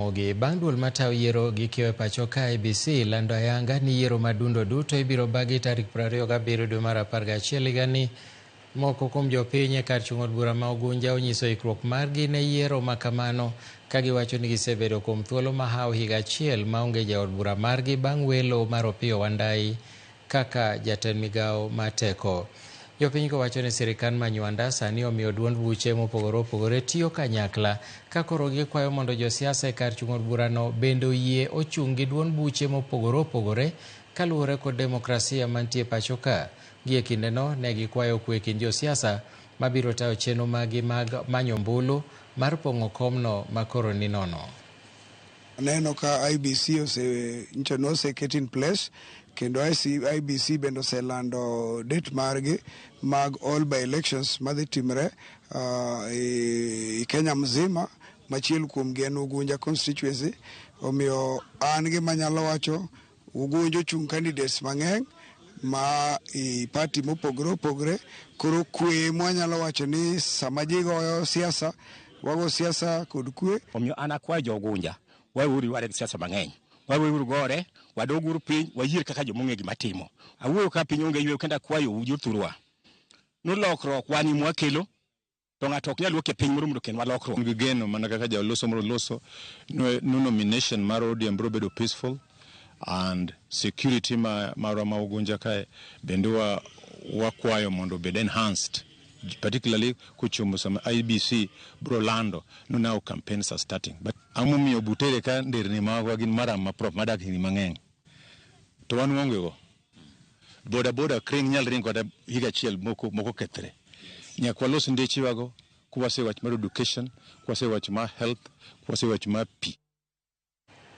Mogi bang' duol matayo yiero gi kiewo e pacho ka IEBC lando ayanga ni yiero madundo duto ibiro bagi tarik 27 dwe mar 11 higani. Moko kuom jopiny e kar chung' od bura ma Ugunja onyiso ikruok margi ne yiero ma kamano ka giwacho ni gisebedo kuom thuolo mahawo higa achiel maonge jaod bura margi bang' welo mar Opiyo Wandayi kaka jatend migawo mar teko. Jopinygo wacho ni sirikand Manywanda sani omiyo duond buche mopogore opogore tiyo kanyakla ka koro gikwayo mondo josiasa e kar chung' od burano bende oyie ochung' gi duond buche mopogore opogore kaluwore kod demokrasia mantie pacho ka. Gie kindeno ne gikwayo kwe e kind josiasa mabiro tayo chenro maggi mag manyo ombulu mar pong'o komno makoro ni nono. Aneno ka IEBC ose nyicha noseket in place kendo IEBC bende oselando date margi mag all by elections madhi timre e Kenya mzima machiel kuom gi en Ugunja constituency. Omiyo an gima anyalo wacho, Ugunja ochung' candidates mang'eny ma i party mopogore opogore. Koro kwe mwanyalo wacho ni sama ji goyo siasa, wago siasa kod kwe. Omiyo an akwayo jo Ugunja, waweuru yware gi siasa mang'eny. Waweuru gore, wadoguru piny, wayier kaka joma ong'e gima timo. Awuoyo ka piny onge yweyo kendo akwayou jothurwa, ni lokruok wan ema wakelo, to ng'ato ok nyal wuok e piny moro mondo okelnwa lokruok. Gi geno mana kaka jaloso moro loso no nomination mar ODM biro bedo peaceful and security ma marwa ma Ugunja kae bende wa wakwayo mondo obed enhanced, particularly kochomo sama IEBC biro lando no now campaigns are starting. But ang'o momiyo Butere ka nderni magwa gin maram ma prop madak higni mang'eny to wan waonge go boda boda kring nyal ringo kata higa achiel moko moko kethre. Nyaka walos ndeche wago kwase wach mar education, kwase wach mar health, kwase wach mar pi.